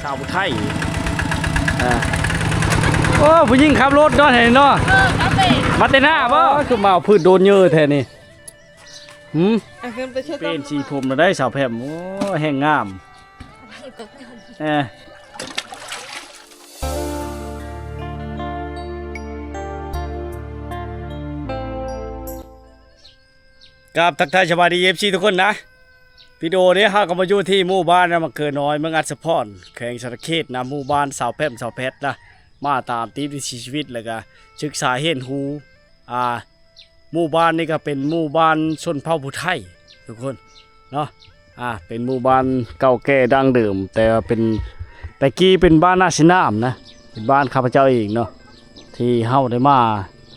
ສາວຜູ້ໄທ ເອີ ໂອ້ ຜູ້ຍິງຂັບລົດເນາະ ເຫັນເນາະ ເອີ ຂັບເອງ ມາແຕ່ໜ້າບໍ່? ໂອ້ຍ ຄືມາເອົາພືດໂດນເຍີແທ້ນີ້ ຫື ເອົາຂຶ້ນໄປເຊັດ ປ່ຽນສີຜົມແລ້ວໄດ໋ສາວແພມ ໂອ້ ແຮງງາມ ເອີ ກາບທັກທາຍສະບາຍດີ ເອັຟຊີ ທຸກຄົນນະ ວິດີໂອນີ້ເຮົາກໍມາຢູ່ທີ່ໝູ່ບ້ານນາມະເກີນ້ອຍ ເມືອງອັດສະພອນ ແຂວງສະຫວັນນະເຂດນະ ໝູ່ບ້ານສາວແພມ ສາວແພັດນະ ມາຕາມຕິດວິຖີຊີວິດ ແລ້ວກະສຶກສາຮຽນຮູ້ ອ່າ ໝູ່ບ້ານນີ້ກໍເປັນໝູ່ບ້ານຊົນເຜົ່າຜູ້ໄທ ທຸກຄົນເນາະ ອ່າ ເປັນໝູ່ບ້ານເກົ່າແກ່ດັ້ງເດີມ ແຕ່ວ່າເປັນ ແຕ່ກີ້ເປັນບ້ານໜ້າຊິນ້ຳນະ ເປັນບ້ານຂ້າພະເຈົ້າເອງເນາະ ທີ່ເຮົາໄດ້ມາ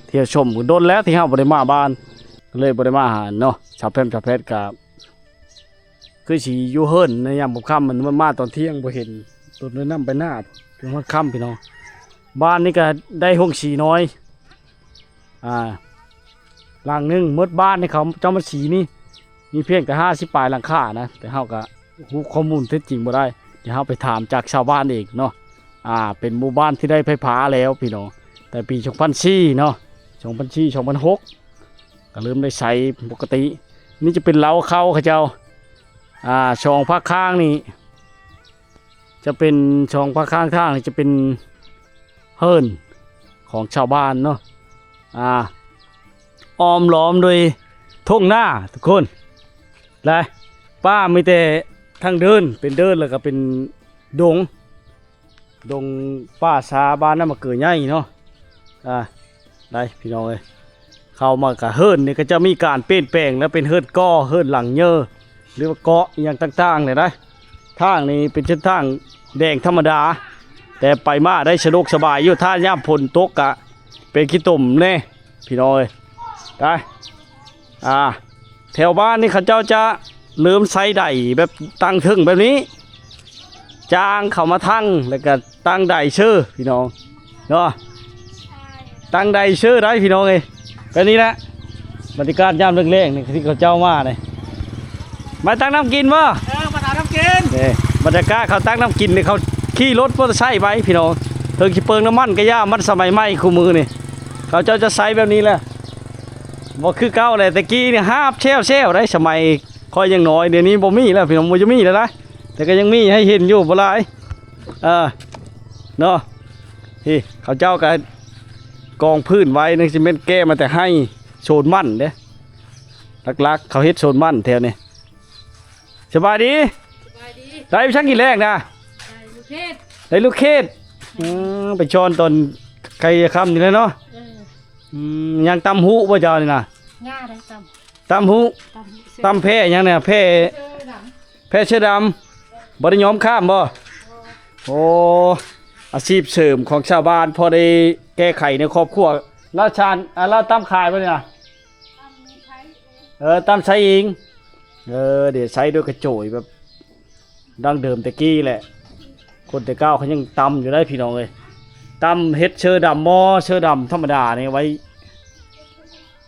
ທ່ຽວຊົມ ດົນແລ້ວທີ່ເຮົາບໍ່ໄດ້ມາບ້ານ ກໍເລີຍບໍ່ໄດ້ມາຫາເນາະ ສາວແພມ ສາວແພັດກໍ ຄືຊິຢູ່ເຮືອນໃນຍາມຄ່ຳໆ ມັນມາຕອນທ່ຽງບໍ່ເຫັນ ຕົນໄດ້ນຳໄປໜ້າ ຈົນຮອດຄ່ຳພີ່ນ້ອງ ບ້ານນີ້ກໍໄດ້ໂຮງສີນ້ອຍ ອ່າ ຫຼັງໜຶ່ງໝົດບ້ານນີ້ ເຂົາເຈົ້າມາສີນີ້ ມີພຽງແຕ່ຫ້າສິບປາຍຫຼັງຄານະ ແຕ່ເຮົາກໍຮູ້ຂໍ້ມູນເທັດຈິງບໍ່ໄດ້ ດຽວເຮົາໄປຖາມຈາກຊາວບ້ານເອງເນາະ ອ່າ ເປັນໝູ່ບ້ານທີ່ໄດ້ໄຟຟ້າແລ້ວພີ່ນ້ອງ ແຕ່ປີສອງພັນສີ່ເນາະ ສອງພັນສີ່ ສອງພັນຫົກ ກໍເລີ່ມໄດ້ໃຊ້ປົກກະຕິ ນີ້ຈະເປັນເລົ້າເຂົ້າເຂົາເຈົ້າ ອ່າ ສອງພາກຂ້າງນີ້ ຈະເປັນ ສອງພາກຂ້າງທາງນີ້ຈະເປັນເຮືອນຂອງຊາວບ້ານເນາະ ອ່າ ອ້ອມລ້ອມໂດຍທົ່ງນາທຸກຄົນ ແລະ ປ່າມີແຕ່ທາງເດີ່ນ ເປັນເດີ່ນ ແລ້ວກໍເປັນດົງ ດົງປ່າຊາບ້ານນາມະເກີໃຫຍ່ເນາະ ອ່າ ໄດ້ພີ່ນ້ອງເອີຍ ເຂົ້າມາກະເຮືອນນີ້ກໍຈະມີການປ່ຽນແປງ ແລ້ວເປັນເຮືອນກໍ ເຮືອນຫຼັງເຍີ ຫຼືວ່າເກາະອີ່ຫຍັງຕ່າງໆນີ້ໄດ໋ ທາງນີ້ເປັນເສັ້ນທາງແດງທຳມະດາ ແຕ່ໄປມາໄດ້ສະດວກສະບາຍຢູ່ ຖ້າຍາມຝົນຕົກກະເປັນຂີ້ຕົມແດ່ ພີ່ນ້ອງເອີຍ ໄປ ອ່າ ແຖວບ້ານນີ້ເຂົາເຈົ້າຈະເລີ່ມໃຊ້ໄດແບບຕັ້ງເທິງແບບນີ້ ຈ້າງເຂົ້າມາທັງ ແລ້ວກໍຕັ້ງໄດເຊີພີ່ນ້ອງເນາະ ຕັ້ງໄດເຊີໄດ໋ພີ່ນ້ອງເອີຍ ແບບນີ້ແຫຼະ ບັນຍາກາດຍາມແລງໆນີ້ ທີ່ເຂົາເຈົ້າມານີ້ ມາຕັກນ້ຳກິນບໍ່? ເອີ ມາຕັກນ້ຳກິນ ເດ້ ບັນຍາກາດເຂົາຕັກນ້ຳກິນນີ້ ເຂົາຂີ່ລົດມໍເຕີໄຊໄປພີ່ນ້ອງ ເຖິງຊິເປືອງນ້ຳມັນກໍຢ່າ ມັນສະໄໝໃໝ່ຄູ່ມື້ນີ້ ເຂົາເຈົ້າຈະໃຊ້ແບບນີ້ແຫຼະ ບໍ່ຄືເກົ່າແຫຼະ ແຕ່ກີ້ນີ້ຫາບແຊວໆໄດ໋ ສະໄໝຂ້ອຍຍັງນ້ອຍ ດຽວນີ້ບໍ່ມີແລ້ວພີ່ນ້ອງ ບໍ່ຈະມີແລ້ວນະ ແຕ່ກໍຍັງມີໃຫ້ເຫັນຢູ່ບໍ່ຫຼາຍ ເອີ ເນາະ ທີ່ເຂົາເຈົ້າກໍກອງພື້ນໄວ້ ນີ້ຊິແມ່ນແກ້ມາແຕ່ໄຮ່ໂຊນມັນເດ້ ຫຼັກໆເຂົາເຮັດໂຊນມັນແຖວນີ້ ສະບາຍດີ ສະບາຍດີ ໄດ້ໄປສັງກິນແລງນະ ໄດ້ລູກເຂດ ໄດ້ລູກເຂດ ອືມ ໄປຊ້ອນຕອນໃກ້ຄ່ຳນີ້ແຫຼະເນາະ ເອີ ອືມ ຍັງຕຳຫູບໍ່ເຈົ້ານີ້ນະ ຍ່າໄດ້ຕຳ ຕຳຫູ ຕຳຫູ ຕຳແພຫຍັງນີ້ ແພ ເສືອດຳ ແພເສືອດຳ ບໍ່ໄດ້ຍອມຂ້າມບໍ່? ໂອ້ ອາຊີບເສີມຂອງຊາວບ້ານ ພໍໄດ້ແກ້ໄຂໃນຄອບຄົວ ລາວຊານ ອ່າ ລາວຕຳຂາຍບໍ່ນີ້ນະ? ເອີ ຕຳໃຊ້ເອງ ເອີ ເດ ໃຊ້ໂດຍກະໂຈຍແບບ ດັ້ງເດີມແຕ່ກີ້ແຫຼະ ຄົນແຕ່ເກົ່າເຂົາຍັງຕຳຢູ່ໄດ໋ພີ່ນ້ອງເອີຍ ຕຳເຮັດເຊີດຳໝໍ້ ເຊີດຳທຳມະດານີ້ໄວ້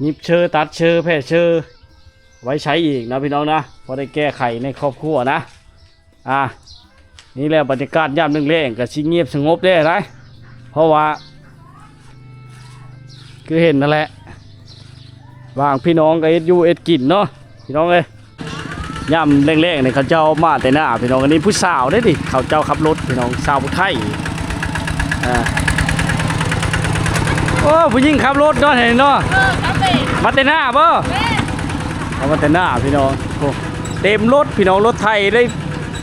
ຫຍິບເຊີ ຕັດເຊີ ແຜ່ເຊີ ໄວ້ໃຊ້ອີກນະພີ່ນ້ອງນະ ພໍໄດ້ແກ້ໄຂໃນຄອບຄົວນະ ອ່າ ນີ້ແຫຼະບັນຍາກາດຍາມແລງໆ ກໍຊິງຽບສະຫງົບແດ່ໄດ໋ ເພາະວ່າ ຄືເຫັນນັ້ນແຫຼະ ບາງພີ່ນ້ອງກໍເຮັດຢູ່ເຮັດກິນເນາະ ພີ່ນ້ອງເອີຍ ຍາມແລງໆນີ້ເຂົາເຈົ້າມາແຕ່ໜ້າພີ່ນ້ອງ ອັນນີ້ຜູ້ສາວເດ້ນີ້ ເຂົາເຈົ້າຂັບລົດພີ່ນ້ອງ ສາວຜູ້ໄທ ອ່າ ໂອ້ ຜູ້ຍິງຂັບລົດເນາະ ເຫັນເນາະ ເອີ ຂັບເອງ ມາແຕ່ໜ້າບໍ່? ແມ່ນ ເອົາມາແຕ່ໜ້າພີ່ນ້ອງ ໂອ້ ເຕັມລົດພີ່ນ້ອງ ລົດໄຖໄດ້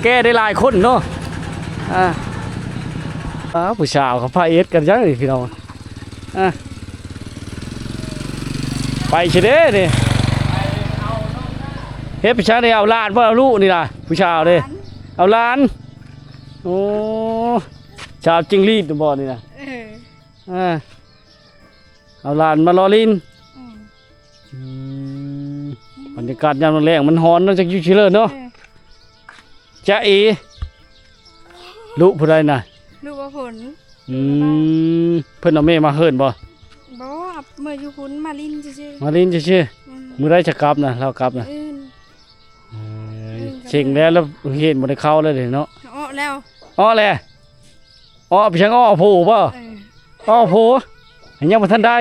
ແກ່ໄດ້ຫຼາຍຄົນເນາະ ອ່າ ອ່າ ຜູ້ສາວເຂົາພາເຮັດກັນຈັ່ງນີ້ພີ່ນ້ອງ ອ່າ ໄປຊິເດ້ນີ້ ເຮັດໄປຊັ້ນນີ້ ເອົາຫຼານບໍ່ ເອົາລູກນີ້ນະ ຜູ້ສາວເດ້ ເອົາຫຼານ ໂອ້ ສາວຈິງຫຼີດບໍ່ນີ້ນະ ເອີ ອ່າ ເອົາຫຼານມາລໍ້ຫຼິ້ນ ອືມ ອືມ ບັນຍາກາດຍາມແລງໆ ມັນຮ້ອນເນາະ ຈັກຢູ່ຊິເລີເນາະ ເອີ ຈະເອ ລູກຜູ້ໃດນະ? ລູກວ່າຝົນ ອືມ ເພິ່ນເອົາແມ່ມາເຮືອນບໍ່? ບໍ່ ເອົາເມືອຢູ່ພຸ້ນ ມາຫຼິ້ນຊື່ໆ ມາຫຼິ້ນຊື່ໆ ອືມ ມື້ໃດຈະກັບນະ? ລາວກັບນະ ມື້ອື່ນ ເອີຍ ມື້ອື່ນ ເສັງແລ້ວ ແລ້ວເຮັດບໍ່ໄດ້ເຂົ້າແລ້ວເດ້ເນາະ ອອກແລ້ວ ອ້อแหละ อ้อไปช่างอ้อผู้บ่ เออ อ้อผู้ ยังบ่ทันได้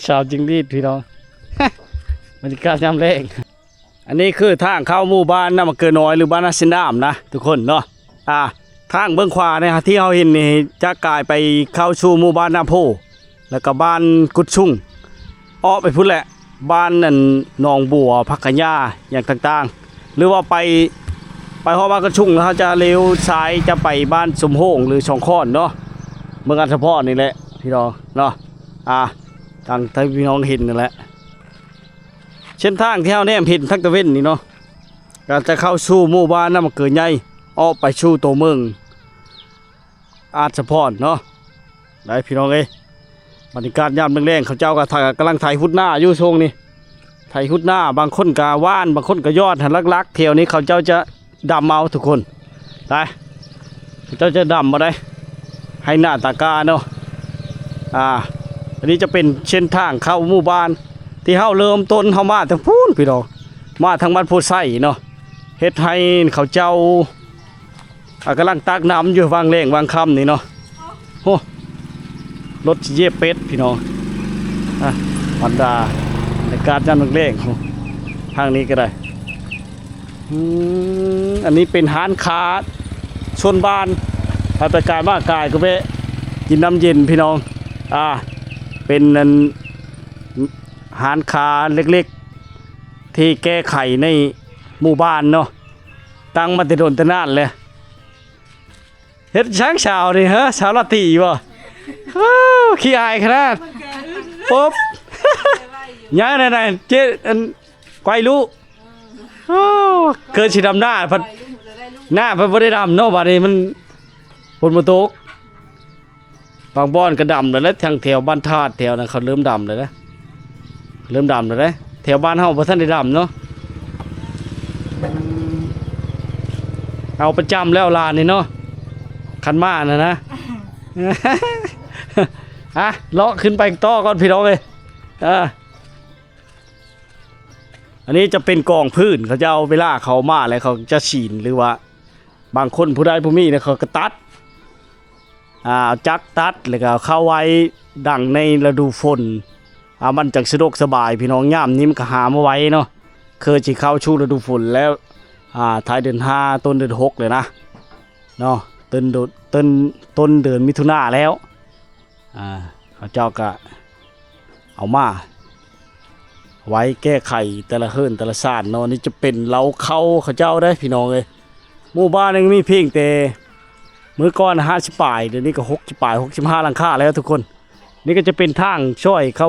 สาวจิงหรีดพี่น้อง บรรยากาศยามแลง อันนี้คือทางเข้าหมู่บ้านน้ำมะเกลือน้อย หรือบ้านนาเซนดามนะทุกคนเนาะ อ่า ทางเบื้องขวาเนี่ยที่เฮาเห็นนี่จะกลายไปเข้าสู่หมู่บ้านนาโพ แล้วก็บ้านกุดซุ่ง อ้อไปพุ้นแหละ บ้านนั่นหนองบัว ผักขะย่า หยังต่างๆ หรือว่าไป ไปฮอดบ้านกุดซุ่งแล้วเฮาจะเลี้ยวซ้ายจะไปบ้านสมโฮงหรือสองข้อนเนาะ เมืองอัศพรนี่แหละพี่น้องเนาะ อ่า ตางที่พี่น้องเห็นนั่นแหละ เส้นทางที่เฮาแนมเห็นทางตะเว็นนี่เนาะ ก็จะเข้าสู่หมู่บ้านน้ำมะเกลือใหญ่ ออกไปสู่ตัวเมืองอัศพรเนาะ ได้พี่น้องเอ้ย บรรยากาศยามแลงๆ เขาเจ้าก็ถ่าย กำลังไถฮุดนาอยู่ช่วงนี้ ไถฮุดนา บางคนก็หว่าน บางคนก็หยอด หั้นหลักๆ แถวนี้เขาเจ้าจะดำเอาทุกคน ไป เขาเจ้าจะดำเอาได้ ไฮ่นาตากาเนาะ อ่า อันนี้จะเป็นเส้นทางเข้าหมู่บ้าน ที่เฮาเริ่มต้นเฮามาทางพู้นพี่น้อง มาทางบ้านโพไซเนาะ เฮ็ดให้เขาเจ้า อ่ะ กำลังตักน้ำอยู่วางแลงวางค่ำนี่เนาะ โอ้ รถสิเหยียบเป็ดพี่น้อง อ่ะ บรรดาบรรยากาศยามแลงๆ โอ้ ทางนี้ก็ได้ อืม อันนี้เป็นร้านค้าชนบ้าน ไปไปกายมากายก็แวะกินน้ำเย็นพี่น้อง อ่า เป็นอัน ร้านค้าเล็กๆ ที่แก้ไขในหมู่บ้านเนาะ ตั้งมาแต่โดนแต่นานแล้ว เฮ็ดช้างสาวนี่ฮะ สาวลาตรีบ่ ฮู้ ขี้อายขนาด ปุ๊บ ยังนั่นน่ะ เจ๊ อัน ไกวลุ โอ้ เกิดสิดำหน้าพัด หน้าพัดบ่ได้ดำเนาะ บัดนี้มันฝนบ่ตก บางบ่อนก็ดำแล้วแหละ ทางแถวบ้านธาตุแถวนั้นเขาเริ่มดำแล้วนะ เริ่มดำแล้วเด้ แถวบ้านเฮาบ่ทันได้ดำเนาะ เอาประจำแล้วลานนี่เนาะ คันมาน่ะนะ อ่ะ เลาะขึ้นไปต่อก่อนพี่น้องเอ้ย อ่า อันนี้จะเป็นกองพื้น เขาจะเอาเวลาเขามาแล้วเขาจะฉีน หรือว่าบางคนผู้ใดผู้มีเนี่ยเขาก็ตัด อ่า เอาจักตัดแล้วก็เอาเข้าไว้ดังในฤดูฝน อ่า มันจั่งสะดวกสบายพี่น้อง ยามนี้มันก็หามาไวเนาะ คือสิเข้าสู่ฤดูฝนแล้ว อ่า ท้ายเดือนห้า ต้นเดือนหกเลยนะ เนาะ ต้นเดือน ต้น ต้นเดือนมิถุนาแล้ว อ่า เขาเจ้าก็เอามาไว้แก้ไขแต่ละเฮือนแต่ละซานเนาะ นี่จะเป็นเล้าข้าวเขาเจ้าเด้พี่น้องเอ้ย หมู่บ้านนึงมีเพียงแต่มื้อก่อนห้าสิบปลาย เดี๋ยวนี้ก็หกสิบปลาย หกสิบห้าหลังคาแล้วทุกคน นี่ก็จะเป็นทางช่อยเข้า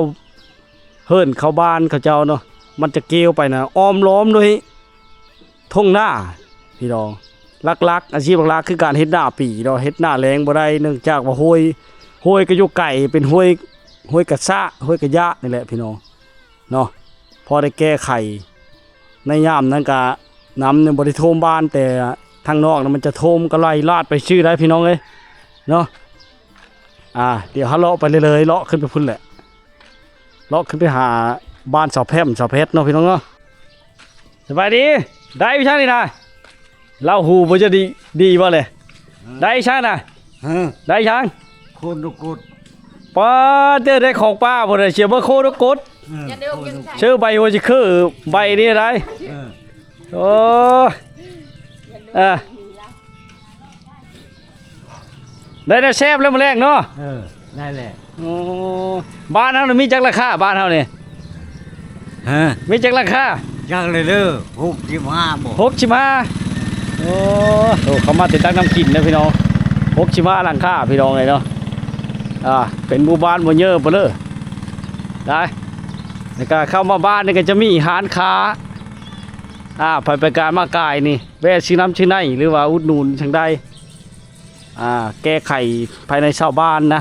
เฮือนเข้าบ้านเขาเจ้าเนาะ มันจะเกลียวไปนะ อ้อมล้อมด้วย ท่งนาพี่น้อง หลักๆ อาชีพหลักๆ คือการเฮ็ดนาปีเนาะ เฮ็ดนาแล้งบ่ได้ เนื่องจากว่าห้วย ห้วยก็อยู่ไกล เป็นห้วย ห้วยกะซะ ห้วยกะยะนี่แหละพี่น้องเนาะ พอได้แก้ไข ในยามนั้นก็น้ำยังบ่ได้ท่วมบ้าน แต่ทางนอกนะมันจะท่วมก็ไหลลาดไปซื่อได้พี่น้องเอ้ยเนาะ อ่า เดี๋ยวเฮาเลาะไปเรื่อยๆ เลาะขึ้นไปพุ้นแหละ เลาะขึ้นไปหาบ้านสาวแพมสาวแพทเนาะพี่น้องเนาะ สบายดี ได้วิชานี่นะ เล่าหูบ่จะดี ดีบ่เลย ได้วิชานะ ฮะ ได้ช้าง โคนนกกด ป้าเด้อ ได้ของป้าบ่ได้ เสียบ่โคนนกกด เออ เชื่อใบหัวสิคือใบนี่ได้ เออ โอ้ อ่ะ ได้แนวแซ่บแล้วมื้อแลงเนาะ เออ ได้แหละ โอ้ บ้านเฮานี่มีจักหลังคา บ้านเฮานี่ ฮะ มีจักหลังคา จักเลยเด้อ หกสิบห้าบ่ หกสิบห้า โอ้ โอ้ เขามาติดตั้งน้ำกินนะพี่น้อง หกสิบห้าหลังคาพี่น้องเอ้ยเนาะ อ่า เป็นหมู่บ้านบ่เยอะบ่เลย ได้ แล้วก็เข้ามาบ้านนี่ก็จะมีร้านค้า อ่า ไปไปกายมากายนี่ แวะซื้อน้ำซื้อใน หรือว่าอุดหนุนจั่งใด อ่า แก้ไขภายในชาวบ้านนะ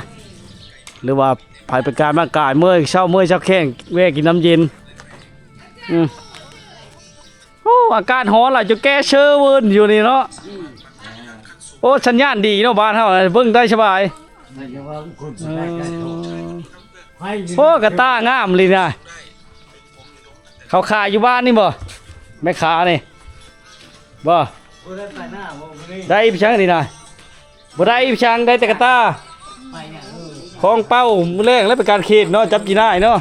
หรือว่าไผไปกายมากาย เมื่อยเซาเมื่อยเซาแข้ง แวะกินน้ำเย็น อืม โอ้ อากาศร้อนหลาย จนแก้เซอเวินอยู่นี่เนาะ โอ้ สัญญาณดีเนาะ บ้านเฮา เบิ่งได้สบาย เออ โอ้ กระต่างามเลยนะ เขาขายอยู่บ้านนี่บ่ แม่ค้านี่บ่ ໄດ້ອີ່ຫຍັງນີ້ນະ? ບໍ່ໄດ້ອີ່ຫຍັງ ໄດ້ແຕ່ກະຕ່າ ຂອງເປົ່າ ມື້ແລງແລ້ວໄປການເຂດເນາະ ຈັບຈີ່ນາຍເນາະ.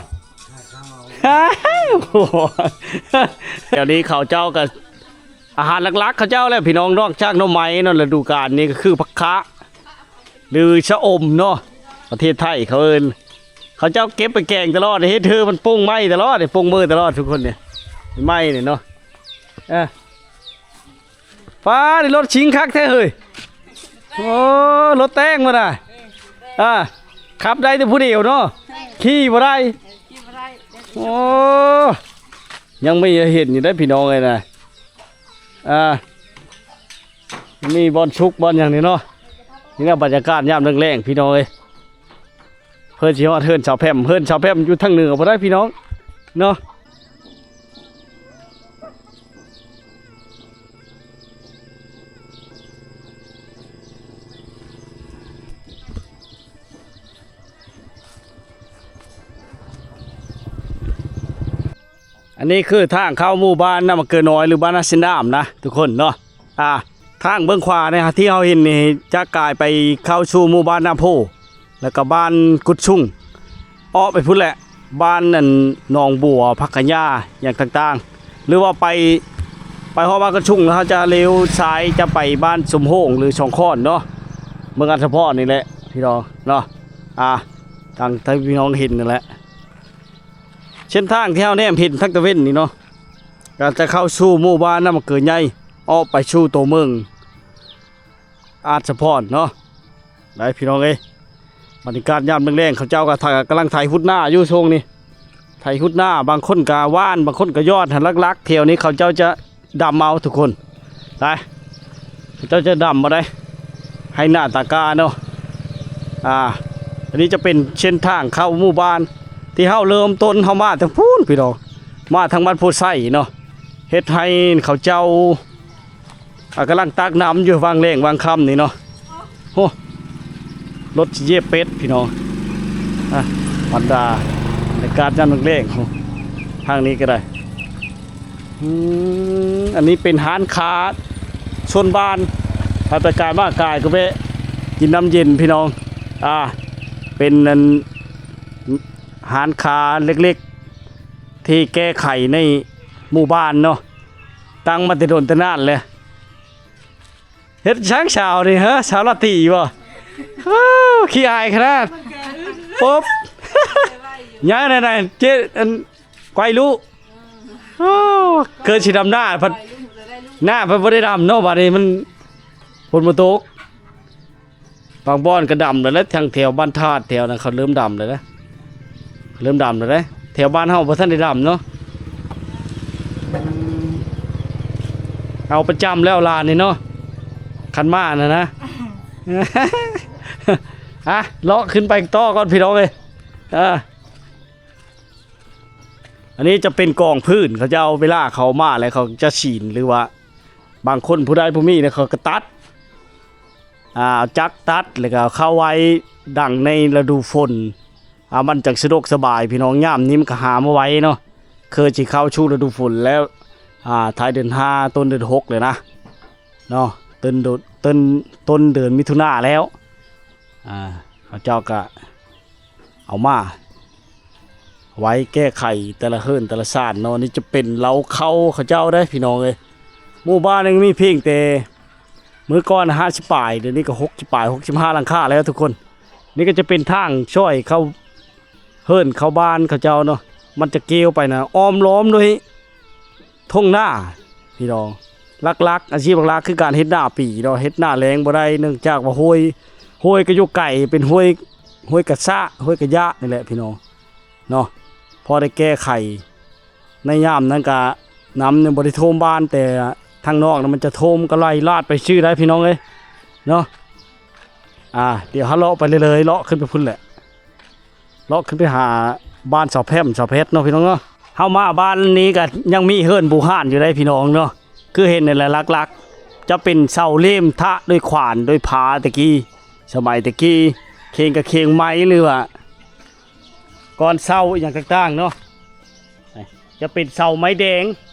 ແຖວນີ້ເຂົາເຈົ້າກໍ ອາຫານຫຼັກໆເຂົາເຈົ້າແຫຼະພີ່ນ້ອງ ນອກຈາກໜໍ່ໄມ້ເນາະ ລະດູການນີ້ກໍຄືຜັກຄະ ຫຼືຊະອົມເນາະ ປະເທດໄທເຂົາເອີ້ນ. ເຂົາເຈົ້າເກັບໄປແກງຕະຫຼອດ ເຮັດເທື່ອມັນປົ່ງໄໝ້ຕະຫຼອດ ປົ່ງເມີຕະຫຼອດທຸກຄົນນີ້ ໄໝ້ນີ້ເນາະ. ເອີ ປ້າ ນີ້ລົດຊິງຄັກແທ້ເຮີ້ຍ. ໂອ້ ລົດແຕ່ງບໍ່ນະ? ອ່າ ຂັບໄດ້ແຕ່ຜູ້ດຽວເນາະ ຂີ່ບໍ່ໄດ້. ໂອ້ ຍັງມີໃຫ້ເຫັນຢູ່ເດ້ພີ່ນ້ອງເອີຍນະ. ອ່າ ມີບ່ອນສຸກບ່ອນຫຍັງນີ້ເນາະ. ນີ້ແຫຼະບັນຍາກາດຍາມແລງໆ ພີ່ນ້ອງເອີຍ. ເພິ່ນຊິຮອດເຮືອນສາວແພມ ເຮືອນສາວແພມຢູ່ທາງເໜືອພຸ້ນໃດ໋ພີ່ນ້ອງເນາະ. ອັນນີ້ຄືທາງເຂົ້າໝູ່ບ້ານນ້ຳມະເກືອນ້ອຍ ຫຼື ບ້ານນາຊິນດາມນະທຸກຄົນເນາະ. ອ່າ ທາງເບື້ອງຂວານີ້ທີ່ເຮົາເຫັນນີ້ ຈະກາຍໄປເຂົ້າສູ່ໝູ່ບ້ານນ້ຳໂພ ແລ້ວກໍບ້ານກຸດຊຸງ ເອາະໄປພຸ້ນແຫຼະ ບ້ານອັນໜອງບົວ ຜັກຂະຫຍ້າ ຫຍັງຕ່າງໆ ຫຼືວ່າໄປ ໄປຮອດບ້ານກຸດຊຸງແລ້ວ ເຮົາຈະລ້ຽວຊ້າຍ ຈະໄປບ້ານສົມໂຮງ ຫຼື ຊ່ອງຄ້ອນເນາະ ເມືອງອັດສະພອນນີ້ແຫຼະພີ່ນ້ອງເນາະ. ອ່າ ດັ່ງທີ່ພີ່ນ້ອງເຫັນນັ້ນແຫຼະ ເສັ້ນທາງທີ່ເຮົາແນມເຫັນທາງຕາເວັນນີ້ເນາະ ກໍຈະເຂົ້າສູ່ໝູ່ບ້ານນ້ຳມະເກືອໃຫຍ່ ອອກໄປສູ່ຕົວເມືອງອັດສະພອນເນາະ. ໄດ້ພີ່ນ້ອງເອີຍ ບັນຍາກາດຍາມແລງໆ ເຂົາເຈົ້າກໍ ກຳລັງໄຖຮຸດໜ້າຢູ່ຊ່ວງນີ້ ໄຖຮຸດໜ້າ ບາງຄົນກໍຫວ່ານ ບາງຄົນກໍຢອດ. ຫຼັກໆແຖວນີ້ເຂົາເຈົ້າຈະ ດຳເອົາທຸກຄົນ ໄປ ເຂົາເຈົ້າຈະດຳບໍ່ໄດ້ ໄຮ່ນາຕາກາເນາະ. ອ່າ ອັນນີ້ຈະເປັນເສັ້ນທາງເຂົ້າໝູ່ບ້ານ ທີ່ເຮົາເລີ່ມຕົ້ນ ເຮົາມາທາງພຸ້ນພີ່ນ້ອງ ມາທາງບ້ານໂພໄຊເນາະ ເຮັດໃຫ້ເຂົາເຈົ້າ ອ່າ ກຳລັງຕັກນ້ຳຢູ່ ຫວ່າງແລງຫວ່າງຄ່ຳນີ້ເນາະ. ໂອ້ ລົດຊິຢຽບເປັດພີ່ນ້ອງ. ອ່ະ ບັນດາບັນຍາກາດຍາມແລງໆ ທາງນີ້ກໍໄດ້. ອືມ ອັນນີ້ເປັນຮ້ານຄ້າຊົນບ້ານ ໄປກາຍມາກາຍກໍແວະກິນນ້ຳເຢັນພີ່ນ້ອງ. ອ່າ ເປັນອັນ ຮ້ານຄ້າເລັກໆ ທີ່ແກ້ໄຂໃນໝູ່ບ້ານເນາະ ຕັ້ງມາແຕ່ດົນແຕ່ນານແລ້ວ. ເຮັດຫຍັງສາວນີ້ ຮະ ສາວລາຕີບໍ່? ໂອ້ ຂີ້ອາຍຂະໜາດ ປົບ ຫຍັງນັ້ນນະ ເຈ ອັນ ໄກວລຸ ໂອ້ ເກີດຊິດຳໜ້າພັດ ໜ້າພັດບໍ່ໄດ້ດຳເນາະ ບາດນີ້ມັນ ຝົນບໍ່ຕົກ. ບາງບ່ອນກໍດຳແລ້ວແຫຼະ ທາງແຖວບ້ານທາດແຖວນັ້ນ ເຂົາເລີ່ມດຳແລ້ວນະ ເລີ່ມດຳແລ້ວເດ້. ແຖວບ້ານເຮົາບໍ່ທັນໄດ້ດຳເນາະ. ເອົາປະຈຳແລ້ວຫຼານນີ້ເນາະ ຄັນມານະນະ. ອ່ະ ເລາະຂຶ້ນໄປຕໍ່ກ່ອນພີ່ນ້ອງເອີຍ. ອ່າ ອັນນີ້ຈະເປັນກອງພື້ນ ເຂົາເຈົ້າເວລາເຂົາມາແລ້ວ ເຂົາຈະສີນ ຫຼືວ່າບາງຄົນຜູ້ໃດບໍ່ມີເນາະ ເຂົາກໍຕັດ ອ່າ ຈັກຕັດ ແລ້ວກໍເອົາເຂົ້າໄວ້ດັງໃນລະດູຝົນ ອ່າ ມັນຈັ່ງສະດວກສະບາຍພີ່ນ້ອງ. ຍາມນີ້ມັນກໍຫາມາໄວເນາະ ຄືຊິເຂົ້າສູ່ລະດູຝົນແລ້ວ ອ່າ ທ້າຍເດືອນຫ້າ ຕົ້ນເດືອນຫົກເລີຍນະເນາະ ຕົ້ນ ຕົ້ນ ຕົ້ນເດືອນມິຖຸນາແລ້ວ. ອ່າ ເຂົາເຈົ້າກໍເອົາມາໄວ້ແກ້ໄຂແຕ່ລະເຮືອນແຕ່ລະຊານເນາະ. ນີ້ຈະເປັນເລົ້າເຂົ້າເຂົາເຈົ້າເດ້ພີ່ນ້ອງເອີຍ. ໝູ່ບ້ານນີ້ມີພຽງແຕ່ ມື້ກ່ອນຫ້າສິບປາຍ ດຽວນີ້ກໍຫົກສິບປາຍ ຫົກສິບຫ້າຫຼັງຄາແລ້ວທຸກຄົນ. ນີ້ກໍຈະເປັນທາງຊ່ອຍເຂົ້າເຮືອນເຂົ້າບ້ານເຂົາເຈົ້າເນາະ. ມັນຈະກ່ຽວໄປນະ ອ້ອມລ້ອມດ້ວຍທົ່ງນາພີ່ນ້ອງ. ຫຼັກໆ ອາຊີບຫຼັກໆ ຄືການເຮັດນາປີເນາະ. ເຮັດນາແລ້ງບໍ່ໄດ້ ເນື່ອງຈາກວ່າຫ້ວຍ ຫ້ວຍກໍຢູ່ໄກ ເປັນຫ້ວຍ ຫ້ວຍກະຊະ ຫ້ວຍກະຍະນີ້ແຫຼະພີ່ນ້ອງເນາະ. ພໍໄດ້ແກ້ໄຂ ໃນຍາມນັ້ນກະນ້ຳຍັງບໍ່ໄດ້ຖ້ວມບ້ານ ແຕ່ທາງນອກນະມັນຈະຖ້ວມກໍໄຫຼລາດໄປຊື່ໄດ້ພີ່ນ້ອງເອີຍເນາະ. ອ່າ ດຽວເຮົາເລາະໄປເລື້ອຍໆ ເລາະຂຶ້ນໄປພຸ້ນແຫຼະ ເລາະຂຶ້ນໄປຫາບ້ານສາວແພມ ສາວແພັດເນາະພີ່ນ້ອງເນາະ. ເຮົາມາບ້ານນີ້ກໍຍັງມີເຮືອນບູຮານຢູ່ໄດ໋ພີ່ນ້ອງເນາະ. ຄືເຫັນນີ້ແຫຼະ ຫຼັກໆ ຈະເປັນເສົາເຫຼັ້ມທະດ້ວຍຂວານດ້ວຍພາແຕ່ກີ້ ສະໄໝແຕ່ກີ້ ເຄງກະເຄງໄມ້ ຫຼືວ່າ ກ່ອນເສົາອີ່ຫຍັງຕ່າງໆເນາະ. ຈະເປັນເສົາໄມ້ແດງ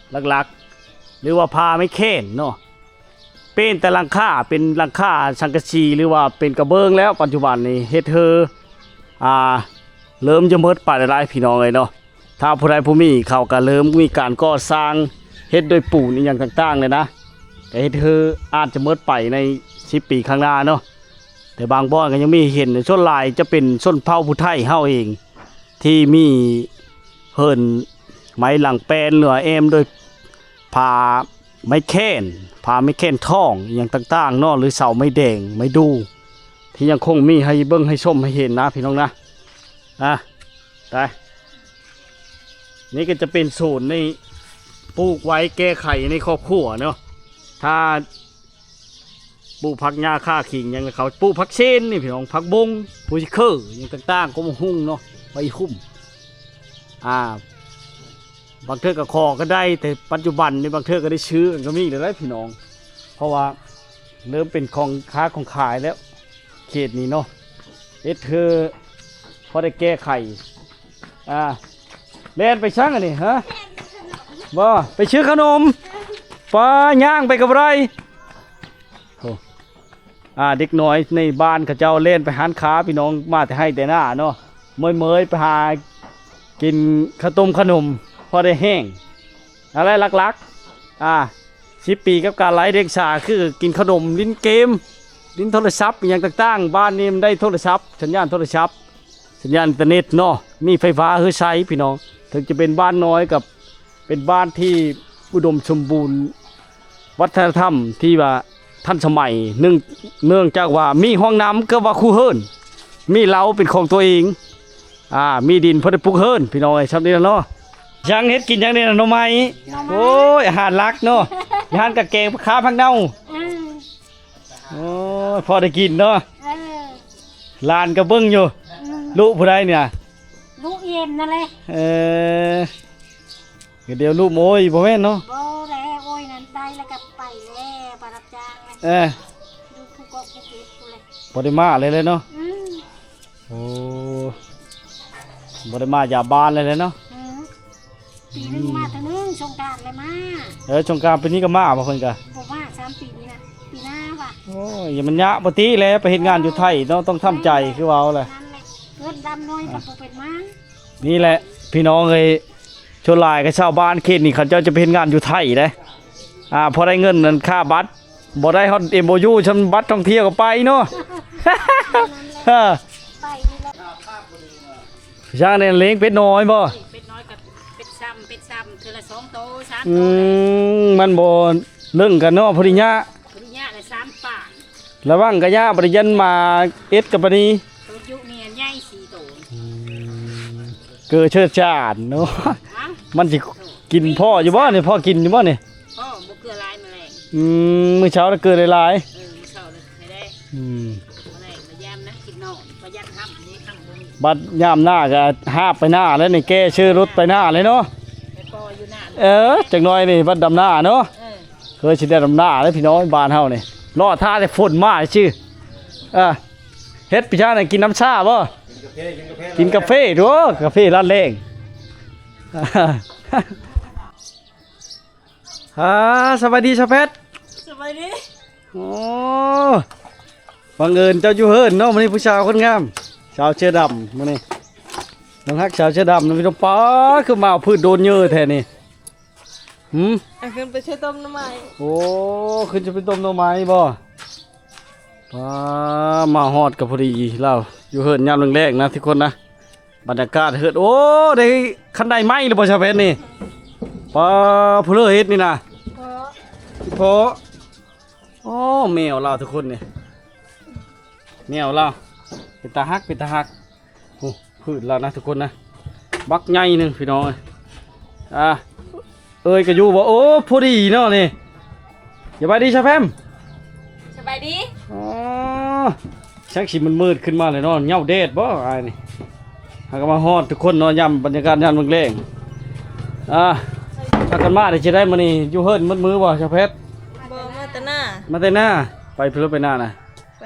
ຫຼັກໆ ຫຼືວ່າພາໄມ້ແຂນເນາະ. ປ່ຽນແຕ່ຫຼັງຄາ ເປັນຫຼັງຄາສັງກະສີ ຫຼືວ່າເປັນກະເບື້ອງແລ້ວ ປັດຈຸບັນນີ້ເຮັດເຮີ ອ່າ ເລີ່ມຈະໝົດໄປແລ້ວ ພີ່ນ້ອງເອີຍເນາະ. ຖ້າຜູ້ໃດຜູ້ມີເຂົາກໍເລີ່ມມີການກໍ່ສ້າງ ເຮັດດ້ວຍປູນອີ່ຫຍັງຕ່າງໆ ແລ້ວນະ ກໍເຮັດເຮີອາດຈະໝົດໄປໃນສິບປີຂ້າງໜ້າເນາະ. ແຕ່ບາງບ່ອນກໍຍັງມີໃຫ້ເຫັນ ສ່ວນຫຼາຍຈະເປັນຊົນເຜົ່າຜູ້ໄທເຮົາເອງ ທີ່ມີເຮືອນໄມ້ຫຼັງແປນ ຫຼືວ່າແອ້ມດ້ວຍຜ້າໄມ້ແຄ້ນ ຜ້າໄມ້ແຄ້ນທອງ ອີ່ຫຍັງຕ່າງໆ ເນາະ ຫຼືເສົາໄມ້ແດງ ໄມ້ດູ່ ທີ່ຍັງຄົງມີໃຫ້ເບິ່ງໃຫ້ຊົມໃຫ້ເຫັນນະ ພີ່ນ້ອງນະ. ອ່າ ໄປ ນີ້ກໍຈະເປັນໂຊນໃນ ປູກໄວ້ແກ້ໄຂໃນຄອບຄົວເນາະ. ຖ້າປູກຜັກຫຍ້າຂ່າຂິງຫຍັງ ເຂົາປູກຜັກເຊນນີ້ ພີ່ນ້ອງ ຜັກບົງ ປູຊິເຄີ ຫຍັງຕ່າງໆ ກໍມາຫຸ່ງເນາະ ໄວ້ຫຸ້ມ ອ່າ ບາງເທື່ອກໍຂໍກໍໄດ້ ແຕ່ປັດຈຸບັນນີ້ບາງເທື່ອກໍໄດ້ຊື້ກັນກໍມີແລ້ວເດ້ ພີ່ນ້ອງ ເພາະວ່າເລີ່ມເປັນຂອງຄ້າຂອງຂາຍແລ້ວ ເຂດນີ້ເນາະ ເຮັດເພື່ອພໍໄດ້ແກ້ໄຂ. ອ່າ ແລ່ນໄປສັງອັນນີ້ ຮະ? ບໍ່ ໄປຊື້ຂະໜົມ ປ້າ ຍ່າງໄປກໍບໍ່ໄດ້. ໂອ້ ອ່າ ເດັກນ້ອຍໃນບ້ານເຂົາເຈົ້າແລ່ນໄປຮ້ານຄ້າ ພີ່ນ້ອງ ມາແຕ່ໄຮ່ແຕ່ນາເນາະ ເມີຍໆ ໄປຫາກິນເຂົ້າຕົ້ມຂະໜົມ ພໍໄດ້ແຫ້ງ. ອັນແລະ ຫຼັກໆ ອ່າ ສິບປີກັບການໄຮ້ດຽງສາ ຄືກິນຂະໜົມ ຫຼິ້ນເກມ ຫຼິ້ນໂທລະສັບ ອີ່ຫຍັງຕ່າງໆ. ບ້ານນີ້ມັນໄດ້ໂທລະສັບ ສັນຍານໂທລະສັບ ສັນຍານອິນເຕີເນັດເນາະ ມີໄຟຟ້າເຮືອໃຊ້ ພີ່ນ້ອງ. ເຖິງຈະເປັນບ້ານນ້ອຍ ກໍເປັນບ້ານທີ່ອຸດົມສົມບູນ ວັດທະນະທຳທີ່ວ່າທັນສະໄໝ ເນື່ອງ ເນື່ອງຈາກວ່າມີຫ້ອງນ້ຳເກືອບວ່າຄູ່ເຮືອນ ມີເລົາເປັນຂອງຕົວເອງ ອ່າ ມີດິນພໍໄດ້ປຸກເຮືອນ ພີ່ນ້ອງເອີຍ. ຊ່ຳນີ້ລະເນາະ ຍັງເຮັດກິນຫຍັງນີ້ນະ ໜໍ່ໄມ້ ໜໍ່ໄມ້ ໂອ້ຍ ອາຫານຫຼັກເນາະ ອາຫານກະແກງ ຜັກຄາ ຜັກເນົ່າ ອືມ ໂອ້ຍ ພໍໄດ້ກິນເນາະ ເອີ ຫຼານກໍເບິ່ງຢູ່ ອືມ ລູກຜູ້ໃດນີ້ນະ? ລູກເອັມນັ້ນແຫຼະ ເອີ ດຽວລູກ ໂອ້ຍ ບໍ່ແມ່ນເນາະ ບໍ່ແລ້ວ ໂອ້ຍ ນັ້ນໄດ້ແລ້ວກໍໄປແລ້ວ ໄປຮັບຈ້າງແລ້ວ ເອີ ຢູ່ພູເກາະພູເກັດພຸ້ນແຫຼະ ບໍ່ໄດ້ມາເລີຍເນາະ ອືມ ໂອ້ ບໍ່ໄດ້ມາຢາມບ້ານເລີຍເນາະ ອືມ ປີໜຶ່ງມາເທື່ອໜຶ່ງ ສົງການແລ້ວມາ ເອີ ສົງການປີນີ້ກໍມາບໍ່ ເພິ່ນກໍບໍ່ມາ ສາມປີນີ້ນະ ປີໜ້າວ່າ ໂອ້ຍ ຢ່າມັນຍະ ບໍ່ຕິແຫຼະ ໄປເຮັດງານຢູ່ໄທເນາະ ຕ້ອງທຳໃຈ ເອີ ຄືເວົ້າແຫຼະ ນັ້ນແຫຼະ ເພິ່ນດຳນ້ອຍກໍບໍ່ເປັນມາ ນີ້ແຫຼະ ພີ່ນ້ອງເອີຍ ສ່ວນຫຼາຍກໍຊາວບ້ານເຂດນີ້ ເຂົາເຈົ້າຈະໄປເຮັດງານຢູ່ໄທເດ້ ອ່າ ພໍໄດ້ເງິນນັ້ນຄ່າບັດ ບໍ່ໄດ້ຮອດເອັມໂອຢູ ຊ່ຳບັດທ່ອງທ່ຽວກໍໄປເນາະ ໄປນີ້ແຫຼະ ຊ່າງແນ່ລ້ຽງເປັດນ້ອຍບໍ່? ເປັດນ້ອຍກັບເປັດຊ້ຳ ເປັດຊ້ຳເທື່ອລະສອງໂຕ ສາມໂຕ ອືມ ມັນບໍ່ເລິ້ງກັນເນາະ ພໍດີຍະ ພໍດີຍະລະສາມປາຍ ລະວັງກະຍະ ບໍ່ໄດ້ຢັນມາເອັດກັບປານີ ໂຕຢູ່ນີ້ໃຫຍ່ສີ່ໂຕ ອືມ ເກີເຊີດຈານເນາະ ຮະ ມັນຊິກິນພໍຢູ່ບໍ່ນີ້? ພໍກິນຢູ່ບໍ່ນີ້? ພໍ ບໍ່ເກືອຫຼາຍ ມື້ແລງ ອືມ ມື້ເຊົ້າລະເກີຫຼາຍໆ ເອີ ມື້ເຊົ້າລະໃຫ້ໄດ້ ອືມ ມື້ແລງມາຢາມນະ ກິນນອນ ປະຢັດຮຳນີ້ ຄຳບໍ່ມີ ບັດຍາມໜ້າກະຫາບໄປໜ້າແລ້ວນີ້ ແກ່ເຊີລົດໄປໜ້າເລີຍເນາະ ໄປປໍຢູ່ໜ້າ ເອີ ຈັກໜ້ອຍນີ້ບັດດຳໜ້າເນາະ ເອີ ເຄີຍຊິໄດ້ດຳໜ້າເດ້ພີ່ນ້ອງ ບ້ານເຮົານີ້ ລໍຖ້າແຕ່ຝົນມາຊື່ ເອີ ເຮັດປີຊານະ ກິນນ້ຳຊາບໍ່? ກິນກາເຟ ກິນກາເຟ ກິນກາເຟ ໂອ້ ກາເຟຮ້ານແລງ ອ່າ ສະບາຍດີສາວແພັດ ສະບາຍດີ ໂອ້ ບັງເອີນເຈົ້າຢູ່ເຮືອນເນາະ ມື້ນີ້ຜູ້ສາວຄົນງາມ ສາວເສື້ອດຳມື້ນີ້ ນ້ອງຮັກສາວເສື້ອດຳນະ ພີ່ນ້ອງ ປ້າ ຄືມາເອົາພືດໂດນເຍີແທ້ນີ້ ຫືມ ອ່ະ ຂຶ້ນໄປເຊື່ອຕົ້ມໜໍ່ໄມ້ ໂອ້ ຂຶ້ນຈະໄປຕົ້ມໜໍ່ໄມ້ບໍ່? ປ້າ ມາຮອດກໍພໍດີ ລາວຢູ່ເຮືອນຍາມແລງໆ ນະ ທຸກຄົນນະ ບັນຍາກາດເຮືອນ ໂອ້ ໄດ້ຄັນໄດໄມ້ແລ້ວບໍ່ຊາວແພັດນີ້? ປ້າ ຜູ້ເລີເຮັດນີ້ນະ ພໍ່ ພໍ່ ໂອ້ ແມວລາວທຸກຄົນນີ້ ແມວລາວ ເປັນຕາຮັກ ເປັນຕາຮັກ ໂອ້ ພືດລາວນະທຸກຄົນນະ ບັກໃຫຍ່ໜຶ່ງພີ່ນ້ອງເອີຍ ອ່າ ເອີຍກໍຢູ່ບໍ່? ໂອ້ ພໍດີເນາະນີ້ ສະບາຍດີຊາວແພມ ສະບາຍດີ ອໍ ແສງສີມັນມືດຂຶ້ນມາເລີຍເນາະ ເຫງົາແດດບໍ່ອ້າຍນີ້ ຫາກໍມາຮອດທຸກຄົນເນາະ ຍາມບັນຍາກາດຍາມແລງໆ ອ່າ ພາກັນມາໄດ້ຊິໄດ້ມື້ນີ້ ຢູ່ເຮືອນໝົດມື້ບໍ່ຊາວແພັດ? ບໍ່ ມາແຕ່ນາ ມາແຕ່ນາ ໄປເພິ່ນໄປນານະ ໄປ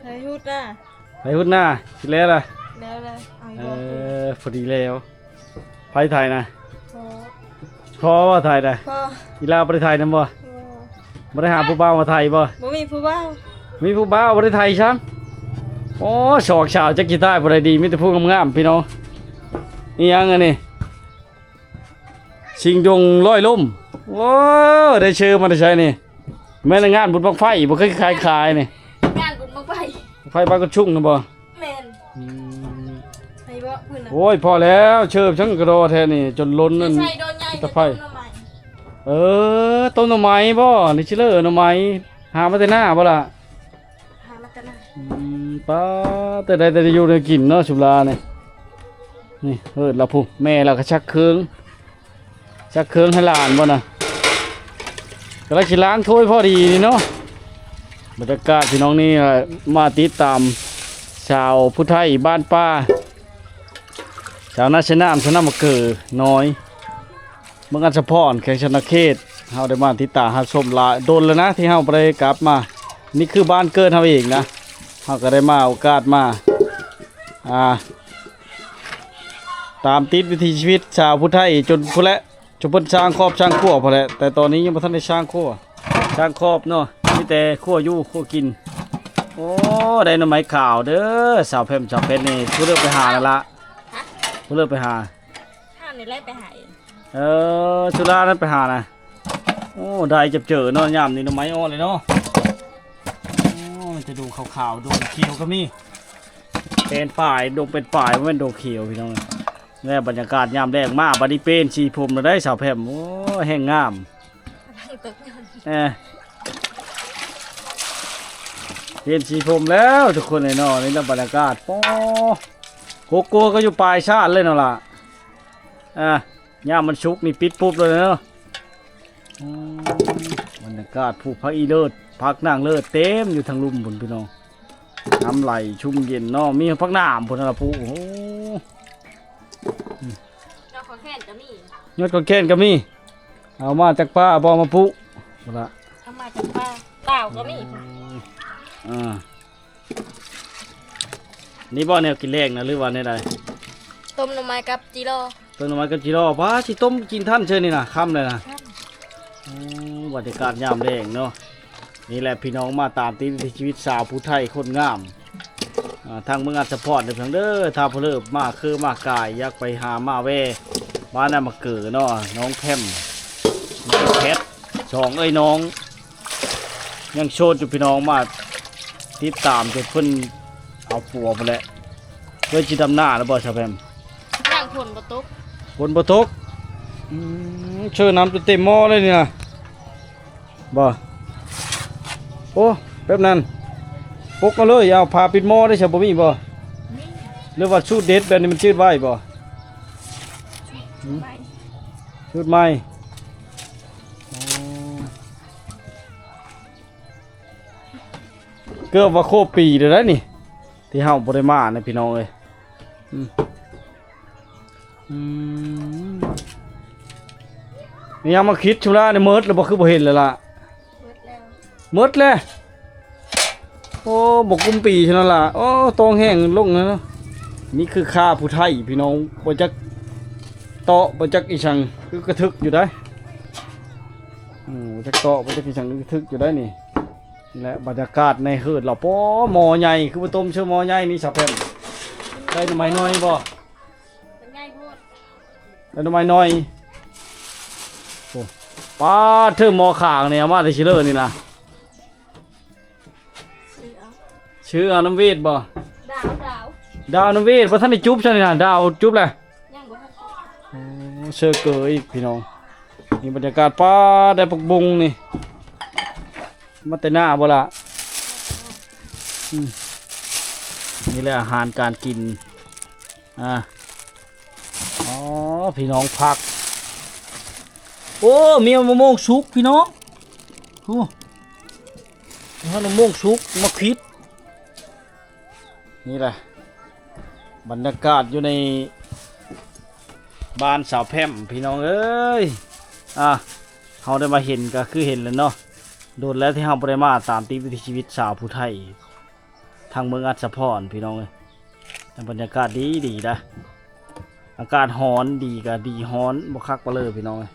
ໄປຮຸດນາ ໄປຮຸດນາ ຊິແລ້ວລະ ແລ້ວລະ ເອີ ພໍດີແລ້ວ ໃຜໄຖນະ? ພໍ່ ພໍ່ບໍ່ໄຖນະ? ພໍ່ ອີ່ຫຼ້າບໍ່ໄດ້ໄຖນຳບໍ່? ບໍ່ ບໍ່ໄດ້ຫາຜູ້ບ່າວມາໄຖ່ບໍ່? ບໍ່ມີຜູ້ບ່າວ ມີຜູ້ບ່າວບໍ່ໄດ້ໄຖ່ຊ້ຳ. ໂອ້ ສອງສາວຈັກຊິໄດ້ຜູ້ໃດດີ ມີແຕ່ຜູ້ງາມໆ ພີ່ນ້ອງ. ອີຫຍັງອັນນີ້? ຊິງດົງລອຍລົມ. ໂອ້ ໄດ້ເຊີມາແຕ່ໃສນີ້? ແມ່ນງານບຸນບັ້ງໄຟບໍ່? ຄືຂາຍຂາຍນີ້ ງານບຸນບັ້ງໄຟ ໄຟບ້ານກະຊຸງນະບໍ່? ແມ່ນ ອືມ ໃສ່ເບາະພື້ນນະ. ໂອ້ຍ ພໍແລ້ວ ເຊີບສັງກະດໍແທ້ນີ້ ຈົນລົ້ນນັ້ນ ໃສ່ໂດນໃຫຍ່ ຕະໄຄ ຕົ້ມໜໍ່ໄມ້ ເອີ ຕົ້ມໜໍ່ໄມ້ບໍ່? ນີ້ຊິເລີໜໍ່ໄມ້ ຫາມາແຕ່ນາບໍ່ລະ? ຫາມາແຕ່ນາ ອືມ ປ້າ ແຕ່ໃດແຕ່ໄດ້ຢູ່ໄດ້ກິນເນາະ ສຸລານີ້. ນີ້ເຮີດລາວຜູ້ ແມ່ລາວກະຊັກເຄື່ອງ ຊັກເຄື່ອງໃຫ້ຫຼານບໍ່ນະ? ກຳລັງຊິລ້າງຖ້ວຍພໍດີນີ້ເນາະ. ບັນຍາກາດພີ່ນ້ອງນີ້ ມາຕິດຕາມສາວຜູ້ໄທບ້ານປ່າ ຊາວນາຊະນ້ຳ ຊາວນາມະເກີນ້ອຍ ເມືອງອັດສະພອນ ແຂວງສະຫວັນນະເຂດ. ເຮົາໄດ້ມາຕິດຕາມຮັບຊົມຫຼາຍ ດົນແລ້ວນະທີ່ເຮົາບໍ່ໄດ້ກັບມາ. ນີ້ຄືບ້ານເກີດເຮົາເອງນະ. ເຮົາກໍໄດ້ມາໂອກາດມາ ອ່າ ຕາມຕິດວິຖີຊີວິດຊາວຜູ້ໄທຈົນພຸ້ນແຫຼະ ຈົນເພິ່ນສ້າງຄອບສ້າງຄົວພຸ້ນແຫຼະ. ແຕ່ຕອນນີ້ຍັງບໍ່ທັນໄດ້ສ້າງຄົວ ສ້າງຄອບເນາະ ມີແຕ່ຄົວຢູ່ຄົວກິນ. ໂອ້ ໄດ້ໜໍ່ໄມ້ຂາວເດີ ສາວແພມ ສາວເພັດນີ້ ຜູ້ເລີກໄປຫານັ້ນລະ ຜູ້ເລີກໄປຫາ ທ່ານນີ້ແຫຼະໄປຫາເອງ. ເອີ ສຸລານັ້ນໄປຫານະ. ໂອ້ ໄດ້ຈັບເຈີເນາະ ຍາມນີ້ໜໍ່ໄມ້ອ່ອນເລີຍເນາະ. ໂອ້ ຈະດົງຂາວໆ ດົງຂຽວກໍມີ ເປັນປາຍ ດົງເປັນປາຍ ບໍ່ແມ່ນດົງຂຽວ ພີ່ນ້ອງ. ແລ້ວບັນຍາກາດຍາມແລງມາ ບັດນີ້ເປ່ນສີຜົມແລ້ວໄດ໋ສາວແພມ. ໂອ້ ແຮງງາມ ເອີ ປ່ຽນສີຜົມແລ້ວທຸກຄົນເອີຍເນາະ. ນີ້ລະບັນຍາກາດ ໂອ້ ໂກໂກ້ກໍຢູ່ປາຍຊານເລີຍເນາະລະ. ອ່າ ຍາມມັນສຸກນີ້ປິດປຸບເລີຍເນາະ. ອືມ ບັນຍາກາດ ຜູກຜັກອີເລີດ ຜັກນາງເລີດເຕັມຢູ່ທາງລຸ່ມພຸ້ນ ພີ່ນ້ອງ. ນ້ຳໄຫຼຊຸ່ມເຢັນເນາະ ມີຜັກໜາມພຸ້ນນະ ຜູກ. ໂອ້ ຍອດຂອງແຄນກໍມີ ຍອດຂອງແຄນກໍມີ. ເອົາມາຈາກປ່າບໍ່ ມາປູກ? ບໍ່ລະ ເອົາມາຈາກປ່າ ລາວກໍມີ. ອືມ ອ່າ ນີ້ບໍ່ແນວກິນແລງນະ ຫຼືວ່າແນວໃດ? ຕົ້ມໜໍ່ໄມ້ກັບຈີ່ລໍ່ ຕົ້ມໜໍ່ໄມ້ກັບຈີ່ລໍ່. ວ້າ ຊິຕົ້ມກິນທັນເຊີນີ້ນະ ຄ່ຳແລ້ວນະ. ໂອ້ ບັນຍາກາດຍາມແລງເນາະ. ນີ້ແຫຼະພີ່ນ້ອງ ມາຕາມຕິດວິຖີຊີວິດສາວຜູ້ໄທຄົນງາມ ອ່າ ທາງເມືອງອັດສະພອນເດີພີ່ນ້ອງເດີ. ຖ້າຜູ້ເລີກມາເຄີມາກາຍ ຢາກໄປຫາມາແວ່ບ້ານນາມະເກີເນາະ ນ້ອງແພມ ນ້ອງແພັດ ສອງເອື້ອຍນ້ອງ ຍັງໂສດຢູ່ພີ່ນ້ອງ. ມາຕິດຕາມຈົນເພິ່ນເອົາຜົວພຸ້ນແຫຼະ. ເຄີຍຊິດຳນາແລ້ວບໍ່ສາວແພມ? ຍັງ ຝົນບໍ່ຕົກ ຝົນບໍ່ຕົກ. ອືມ ເຊີນ້ຳຈົນເຕັມໝໍ້ເລີຍນີ້ນະ. ບໍ່ ໂອ້ ແບບນັ້ນ ປົກເອົາເລີຍ. ເອົາຜ້າປິດໝໍ້ໄດ້ຊະ ບໍ່ມີບໍ່? ມີ ຫຼືວ່າສູດເດັດແບບນີ້ມັນຈືດໄວ້ບໍ່? ໃໝ່ ສູດໃໝ່. ອໍ ເກືອບວ່າຄົບປີແລ້ວໄດ໋ນີ້ ທີ່ເຮົາບໍ່ໄດ້ມານະ ພີ່ນ້ອງເອີຍ. ອືມ ອືມ ມີຫຍັງມາຄິດຊຸມລານີ້ ໝົດແລ້ວບໍ່? ຄືບໍ່ເຫັນແລ້ວລະ. ໝົດແລ້ວ ໝົດແລ້ວ. ໂອ້ ບໍ່ກຸ້ມປີຊັ້ນລະ. ໂອ້ ຕ້ອງແຫ້ງລົງແລ້ວເນາະ. ນີ້ຄືຂ້າຜູ້ໄທພີ່ນ້ອງ ບໍ່ຈັກເຕາະ ບໍ່ຈັກອີ່ຫຍັງ ຄືກະທຶກຢູ່ໄດ໋. ອືມ ບໍ່ຈັກເຕາະ ບໍ່ຈັກອີ່ຫຍັງ ຄືກະທຶກຢູ່ໄດ໋ນີ້. ແລະ ບັນຍາກາດໃນເຮືອນລາວ ໂອ້ ໝໍ້ໃຫຍ່ ຄືບໍ່ຕົ້ມເຊີໝໍ້ໃຫຍ່ນີ້ສາວແພມ? ໄດ້ໜໍ່ໄມ້ໜ້ອຍບໍ່? ມັນໃຫຍ່ໂພດ ໄດ້ໜໍ່ໄມ້ໜ້ອຍ. ໂອ້ ປ້າດ ເທີໝໍ້ຂາງນີ້ ເອົາມາແຕ່ຊິເລີນີ້ນະ. ຊື້ເອົາ ຊື້ເອົານຳເວດບໍ່? ດາວ ດາວ ດາວນຳເວດ ບໍ່ທັນໄດ້ຈຸບຊັ້ນນີ້ນະ. ດາວຈຸບແລ້ວ? ຍັງບໍ່ທັນຈຸບ. ໂອ້ ເຊີເກີອີກພີ່ນ້ອງ. ນີ້ບັນຍາກາດ ປ້າດ ໄດ້ຜັກບຸ້ງນີ້ ມາແຕ່ໜ້າບໍ່ລະ? ອືມ ນີ້ແຫຼະອາຫານການກິນ. ອ່າ ອໍ ພີ່ນ້ອງ ຜັກ. ໂອ້ ມີມະມ່ວງສຸກພີ່ນ້ອງ. ໂອ້ ມີຮອດມະມ່ວງສຸກ ໝາກຂິດ. ນີ້ແຫຼະບັນຍາກາດຢູ່ໃນບ້ານສາວແພມພີ່ນ້ອງເອີຍ. ອ່າ ເຮົາໄດ້ມາເຫັນກໍຄືເຫັນແລ້ວເນາະ. ດົນແລ້ວທີ່ເຮົາບໍ່ໄດ້ມາຕາມຕິດວິຖີຊີວິດສາວຜູ້ໄທ ທາງເມືອງອັດສະພອນພີ່ນ້ອງເອີຍ. ແຕ່ບັນຍາກາດດີໆ ນະ ອາກາດຮ້ອນດີກໍດີ ຮ້ອນບໍ່ຄັກປານເລີພີ່ນ້ອງເອີຍ.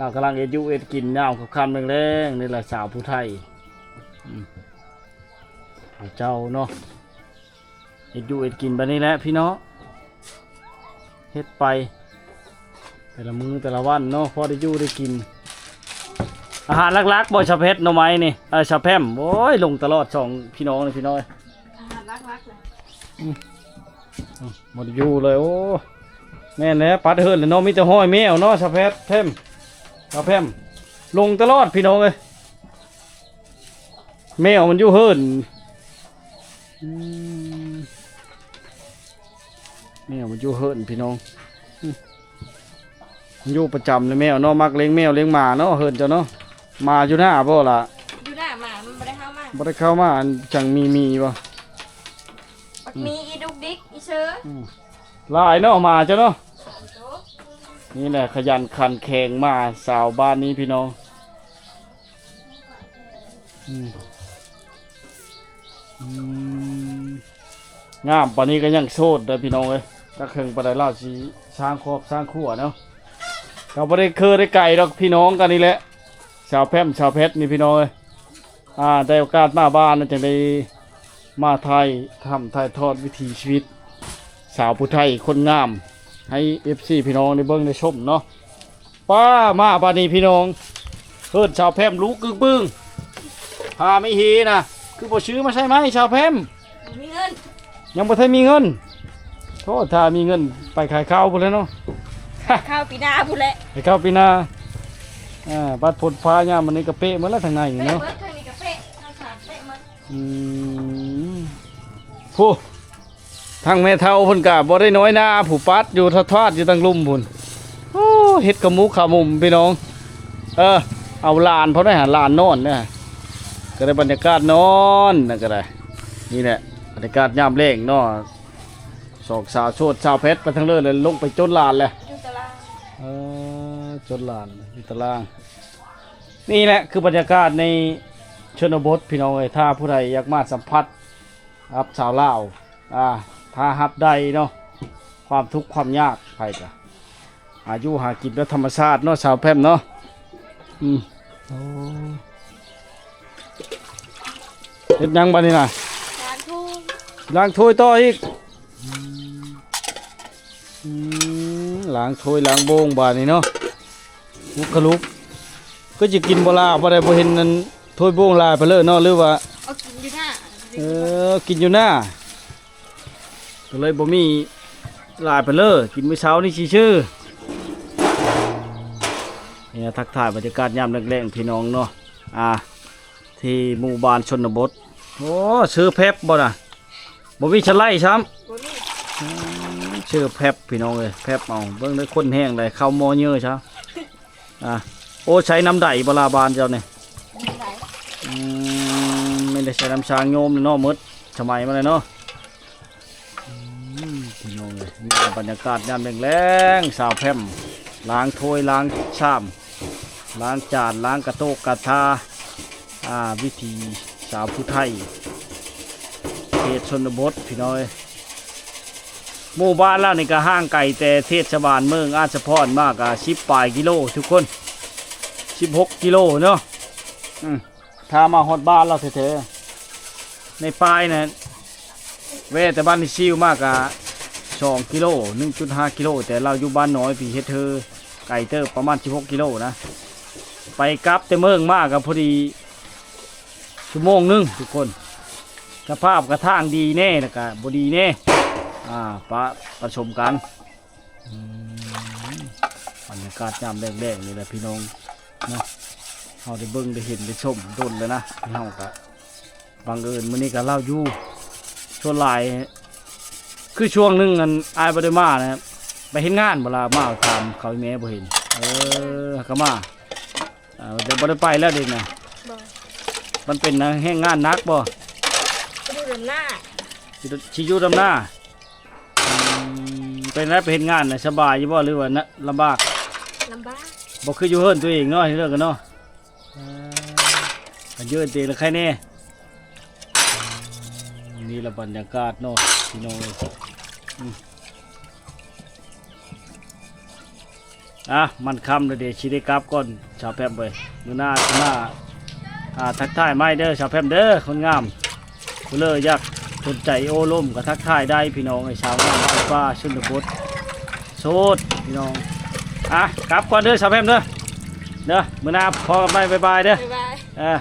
ລາວກຳລັງເຮັດຢູ່ເຮັດກິນຍາມຄ່ຳໆແລງໆ ນີ້ແຫຼະສາວຜູ້ໄທ ອືມ ເຈົ້າເນາະ ເຮັດຢູ່ເຮັດກິນແບບນີ້ແຫຼະພີ່ນ້ອງ ເຮັດໄປແຕ່ລະມື້ແຕ່ລະວັນເນາະ ພໍໄດ້ຢູ່ໄດ້ກິນ. ອາຫານຫຼັກໆບໍ່ ສາວແພັດ ໜໍ່ໄມ້ນີ້ ເອີ ສາວແພມ ໂອ້ຍ ລົງຕະຫຼອດສອງພີ່ນ້ອງນີ້ພີ່ນ້ອງເອີຍ ອາຫານຫຼັກໆເລີຍ ອືມ ອືມ ບໍ່ໄດ້ຢູ່ເລີຍ ໂອ້ ແມ່ນແຫຼະ ປັດເຮືອນແລ້ວເນາະ ມີແຕ່ຮອຍແມວເນາະ ສາວແພັດ ແພມ ສາວແພມ ລົງຕະຫຼອດພີ່ນ້ອງເອີຍ. ແມວມັນຢູ່ເຮືອນ ອືມ ແມວມັນຢູ່ເຮືອນພີ່ນ້ອງ ອືມ ມັນຢູ່ປະຈຳເລີຍແມວເນາະ ມັກລ້ຽງແມວລ້ຽງໝາເນາະ ເຮືອນເຈົ້າເນາະ. ໝາຢູ່ໜ້າບໍ່ລະ? ຢູ່ໜ້າ ໝາມັນບໍ່ໄດ້ເຂົ້າມາ ບໍ່ໄດ້ເຂົ້າມາ ອັນຈັ່ງມີໝີບໍ່? ບັກໝີ ອີດຸກດິກ ອີເຊີ ອືມ ຫຼາຍເນາະ ໝາເຈົ້າເນາະ ສາມໂຕ. ນີ້ແຫຼະ ຂະຫຍັນຂັນແຂງ ໝາສາວບ້ານນີ້ພີ່ນ້ອງ. ອືມ ອືມ ງາມປານນີ້ກໍຍັງໂສດເດີ້ພີ່ນ້ອງເອີຍ ຈັກເຖິງປານໃດລາວຊິສ້າງຄອບສ້າງຄົວເນາະ ກໍບໍ່ໄດ້ເຄີໄດ້ໄກດອກ ພີ່ນ້ອງກັນນີ້ແຫຼະ ສາວແພມ ສາວແພັດນີ້ພີ່ນ້ອງເອີຍ. ອ່າ ໄດ້ໂອກາດມາບ້ານ ຈັ່ງໄດ້ມາຖ່າຍທຳ ຖ່າຍທອດວິຖີຊີວິດສາວຜູ້ໄທຄົນງາມ ໃຫ້ເອັຟຊີພີ່ນ້ອງໄດ້ເບິ່ງໄດ້ຊົມເນາະ. ປ້າ ມາບາດນີ້ພີ່ນ້ອງ ເຮີດສາວແພມລຸກກຶກບຶ້ງ ພາໄມ້ເຮນະ ຄືບໍ່ຊື້ມາໃສ່ໄມ້ສາວແພມ? ບໍ່ມີເງິນ ຍັງບໍ່ທັນມີເງິນ. ໂທດ ຖ້າມີເງິນໄປຂາຍເຂົ້າພຸ້ນແຫຼະເນາະ ເຂົ້າປີໜ້າພຸ້ນແຫຼະ ໄປເຂົ້າປີໜ້າ. ອ່າ ບັດຝົນຟ້າຍາມມັນນີ້ກະເປະໝົດແລ້ວທາງໃນນີ້ເນາະ ເປະໝົດ ທາງນີ້ກະເປະ ທາງສານເປະໝົດ. ອືມ ຜູ້ ທາງແມ່ເຖົ້າເພິ່ນກະບໍ່ໄດ້ນ້ອຍໜ້າ ຜູ້ປັດຢູ່ທອດໆຢູ່ທາງລຸ່ມພຸ້ນ. ໂອ້ ເຮັດຂະໝຸກຂະໝຸມພີ່ນ້ອງ ເອີ ເອົາຫຼານເພິ່ນໄດ້ຫາ ຫຼານນອນນະ ກໍໄດ້ບັນຍາກາດນອນນັ້ນກໍໄດ້. ນີ້ແຫຼະບັນຍາກາດຍາມແລງເນາະ ສອງສາວໂສດ ສາວແພັດໄປທາງເລີດ ແລ້ວລົງໄປຈົນຫຼານແຫຼະ ຢູ່ຕະລາງ ເອີ ຈົນຫຼານຢູ່ຕະລາງ. ນີ້ແຫຼະຄືບັນຍາກາດໃນຊົນນະບົດພີ່ນ້ອງເອີຍ ຖ້າຜູ້ໃດຢາກມາສຳຜັດ ຮັບສາວລາວ ອ່າ ຖ້າຮັບໄດ້ເນາະ ຄວາມທຸກຄວາມຍາກ ໃຜກະຫາຢູ່ຫາກິນແບບທຳມະຊາດເນາະ ສາວແພມເນາະ. ອືມ ໂອ້ ເຮັດຫຍັງບາດນີ້ນະ? ລ້າງຖ້ວຍ ລ້າງຖ້ວຍຕໍ່ອີກ. ອືມ ອືມ ລ້າງຖ້ວຍລ້າງໂບງບາດນີ້ເນາະ. ບຸກຄະລຸກ ຄືຈະກິນບໍ່ຫຼາຍ ບໍ່ໄດ້ ບໍ່ເຫັນອັນຖ້ວຍໂບງຫຼາຍປານເລີເນາະ ຫຼືວ່າ ເອົາກິນຢູ່ໜ້າ ເອີ ກິນຢູ່ໜ້າ ກໍເລີຍບໍ່ມີຫຼາຍປານເລີ ກິນມື້ເຊົ້ານີ້ຊື່ໆ. ນີ້ ທັກທາຍບັນຍາກາດຍາມແລງໆ ພີ່ນ້ອງເນາະ ອ່າ ທີ່ໝູ່ບ້ານຊົນນະບົດ. ໂອ້ ເຊີແພັບບໍ່ນະ? ບໍ່ມີສະໄລຊ້ຳ ບໍ່ມີ. ອືມ ເຊີແພັບພີ່ນ້ອງເອີຍ ແພັບເອົາ ເບິ່ງໄດ້ຄົນແຮງໃດ ເຂົ້າໝໍ້ເຍີຊະ. ອ່າ ໂອ້ ໃຊ້ນ້ຳໃດບໍ່ລະບ້ານເຈົ້ານີ້? ນ້ຳໃດ. ອືມ ແມ່ນໄດ້ໃຊ້ນ້ຳຊາງໂຍມເນາະ ໝົດສະໄໝມາແລ້ວເນາະ. ອືມ ພີ່ນ້ອງເອີຍ ນີ້ບັນຍາກາດຍາມແລງໆ ສາວແພມ ລ້າງຖ້ວຍລ້າງຊາມ ລ້າງຈານ ລ້າງກະໂຕກກະທາ ອ່າ ວິຖີສາວຜູ້ໄທ ເຂດຊົນນະບົດ ພີ່ນ້ອງເອີຍ. ໝູ່ບ້ານລາວນີ້ກະຫ່າງໄກແຕ່ເທດສະບານເມືອງອາດສະພອນມາກະສິບປາຍກິໂລທຸກຄົນ ສິບຫົກກິໂລເນາະ. ອືມ ຖ້າມາຮອດບ້ານລາວແທ້ໆ ໃນປ້າຍນະ ແວ່ແຕ່ບ້ານທີ່ຊິວມາກະສອງກິໂລ ໜຶ່ງຈຸດຫ້າກິໂລ ແຕ່ລາວຢູ່ບ້ານນ້ອຍພີ້ ເຮັດເຮີໄກເຕີບ ປະມານສິບຫົກກິໂລນະ. ໄປກັບແຕ່ເມືອງມາກະພໍດີຊົ່ວໂມງໜຶ່ງທຸກຄົນ. ສະພາບກະທາງດີແດ່ ແລ້ວກະບໍ່ດີແດ່ ອ່າ ປະ ປະສົມກັນ. ອືມ ບັນຍາກາດຍາມແລງໆ ນີ້ແຫຼະພີ່ນ້ອງເນາະ ເຮົາໄດ້ເບິ່ງໄດ້ເຫັນໄດ້ຊົມດົນແລ້ວນະ ເຮົາກະ ບັງເອີນມື້ນີ້ກະລາວຢູ່ ສ່ວນຫຼາຍ ຄືຊ່ວງໜຶ່ງ ອັນ ອ້າຍບໍ່ໄດ້ມານະ ໄປເຮັດງານບໍ່ລະ ມາຖາມເຂົາແມ່ບໍ່ເຫັນ ເອີ ກະມາ ອ່າ ບໍ່ໄດ້ໄປແລ້ວເດນະ. ບໍ່ ມັນເປັນຫຍັງ ແຮງງານໜັກບໍ່? ໄປຢູ່ດຳນາ ຊິ ຊິຢູ່ດຳນາ. ອືມ ເປັນໃດ ໄປເຮັດງານນະ ສະບາຍຢູ່ບໍ່ ຫຼືວ່ານະ ລຳບາກ? ລຳບາກ ບໍ່ຄືຢູ່ເຮືອນຕົວເອງເນາະ ເຮັດເລື່ອງກັນເນາະ. ອ່າ ຄັນຢູ່ເຮືອນຕົວເອງລະໄຄແນ່. ອືມ ນີ້ລະບັນຍາກາດເນາະ ພີ່ນ້ອງເອີຍ. ອືມ. ອ່ະ ມັນຄ່ຳແລ້ວເດ ຊິໄດ້ກັບກ່ອນ ສາວແພມເອີຍ. ມື້ໜ້າ ມື້ໜ້າ ອ່າ ທັກທາຍໃໝ່ເດີ ສາວແພມເດີ ຄົນງາມ. ຜູ້ເລີຢາກສົນໃຈໂອ້ລົມກໍທັກທາຍໄດ້ພີ່ນ້ອງເອີຍ. ສາວງາມບ້ານປ່າຊົນນະບົດ ໂສດພີ່ນ້ອງ. ອ່ະ ກັບກ່ອນເດີ ສາວແພມເດີ ເດີ. ມື້ໜ້າພໍ້ກັນໃໝ່ ບາຍບາຍເດີ. ບາຍບາຍ. ເອີ.